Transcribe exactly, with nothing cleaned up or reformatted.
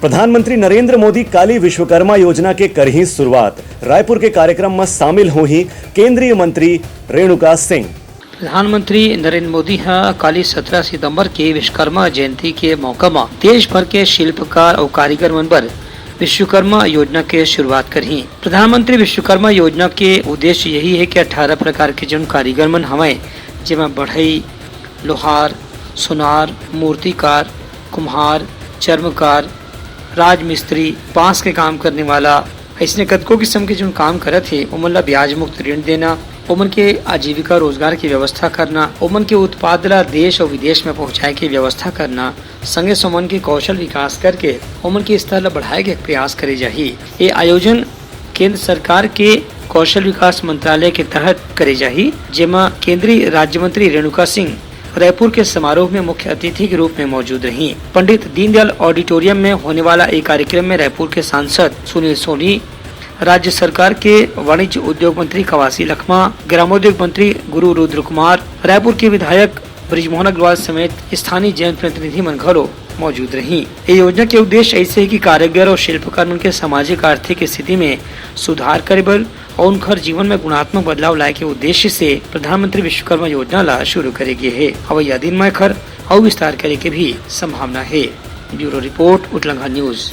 प्रधानमंत्री नरेंद्र मोदी काली विश्वकर्मा योजना के करही शुरुआत। रायपुर के कार्यक्रम म शामिल होही केंद्रीय मंत्री रेणुका सिंह। प्रधानमंत्री नरेंद्र मोदी ह काली सत्रह सितंबर के विश्वकर्मा जयंती के मौका म देश भर के शिल्पकार अउ कारीगर मन बर विश्वकर्मा योजना के शुरुआत करही। प्रधानमंत्री विश्वकर्मा योजना के उद्देश्य यही हे कि अट्ठारह प्रकार के जउन कारीगर मन हवंय, जेमा बढ़ई, लोहार, सोनार, मूर्तिकार, कुम्हार, चर्मकार, राजमिस्त्री, बांस के काम करने वाला, अइसने कतको किसम के जउन काम करत हे, ओमन ला ब्याज मुक्त ऋण देना, ओमन के आजीविका रोजगार के व्यवस्था करना, ओमन के उत्पाद ला देश अउ विदेश में पहुंचाए के व्यवस्था करना, संगे ओमन के कौशल विकास करके ओमन के स्तर ला बढ़ाए के प्रयास करे जाही। ये आयोजन केंद्र सरकार के कौशल विकास मंत्रालय के तहत करे जाही, जेमा केंद्रीय राज्य मंत्री रेणुका सिंह रायपुर के समारोह में मुख्य अतिथि के रूप में मौजूद रही। पंडित दीनदयाल ऑडिटोरियम में होने वाला एक कार्यक्रम में रायपुर के सांसद सुनील सोनी, राज्य सरकार के वाणिज्य उद्योग मंत्री कवासी लखमा, ग्रामोद्योग मंत्री गुरु रुद्र कुमार, रायपुर के विधायक बृजमोहन अग्रवाल समेत स्थानीय जनप्रतिनिधि मन घलो मौजूद रही। ये योजना के उद्देश्य ऐसे हे कि कारीगर और शिल्पकार मन के सामाजिक आर्थिक स्थिति में सुधार करे बर और उनकर जीवन में गुणात्मक बदलाव लाए के उद्देश्य से प्रधानमंत्री विश्वकर्मा योजना ला शुरू करे गे हे। अवैया दिन में एखर अउ विस्तार करे के भी संभावना हे। Bureau report, Utlangha news.